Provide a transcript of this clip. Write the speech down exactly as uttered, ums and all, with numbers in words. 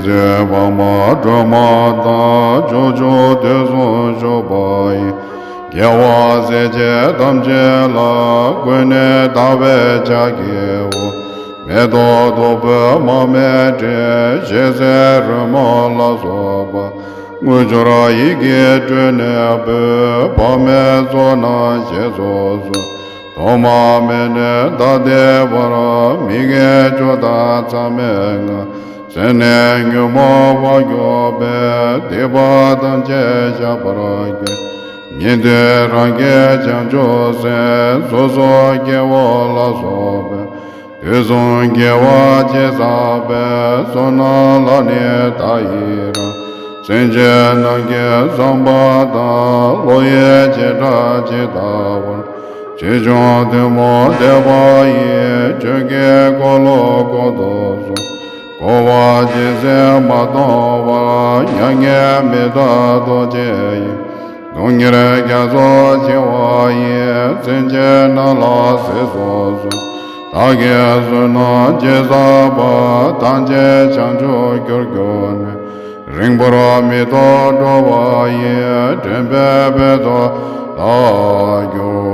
དུས་བར་མ་སྒྲོལ་མ་དང་། ཕྱོགས་བཅུ་དུས་གསུམ་བཞུགས་པ་ཡི། རྒྱལ་བ་སྲས་བཅས་ཐམས་ཅད་ལ། ཀུན་ནས་བདག་པོས་ཕྱག་བགྱིའོ། མེ་ཏོག་བདུག་སྤོས་མར་མེ་དྲི། ཞལ་ཟས་རོལ་མོ་ལ་སོགས་པ། དངོས་འབྱོར་ཡིད་ཀྱིས་སྤྲུལ་ནས་འབུལ། བག་མེད་ཚོགས་རྣམས་བཞེས་སུ་གསོལ། ཐོག་མ་མེད་ནས་ད་ལྟའི་བར། མི་དགེ་བཅུ་དང་མཚམས་མེད་ལྔ། ཟད་ནས་ཉོན་མོངས་པ་སྐྱོབ་པའི། སྡིག་པ་ཐམས་ཅད་བཤགས་པར་བགྱི། ཉན་ཐོས་རང་རྒྱལ་བྱང་ཆུབ་སེམས། སོ་སོ་སྐྱེ་བོ་ལ་སོགས་པའི། དུས་གསུམ་དགེ་བ་ཅི་བསགས་པའི། བསོད་ནམས་ལ་ནི་བདག་ཡི་རང་། སེམས་ཅན་རྣམས་ཀྱི་བསམ་པ་དང་། བློ་ཡི་བྱེ་བྲག་ཇི་ལྟ་བར། ཆེ་ཆུང་ཐུན་མོང་བསྟན་པ་ཡི། ཆོས་ཀྱི་འཁོར་ལོ་བསྐོར་དུ་གསོལ། འཁོར་བ་འཇིག་ཟིན་མ་སྟོངས་བར། མྱ་ངན་མི་འདའ་རྡོ་རྗེ་ཡི། སྡུག་བསྔལ་རྒྱ་མཚོ་ཆེ་བ་ཡི། སེམས་ཅན་རྣམས་ལ་གཟིགས་སུ་གསོལ། བདག་གིས་བསོད་ནམས་ཅི་བསགས་པ། ཐམས་ཅད་བྱང་ཆུབ་རྒྱུར་གྱུར་ནས། རིང་པོར་མི་ཐོགས་འགྲོ་བ་ཡི། འདྲེན་པའི་དཔལ་དུ་བདག་གྱུར་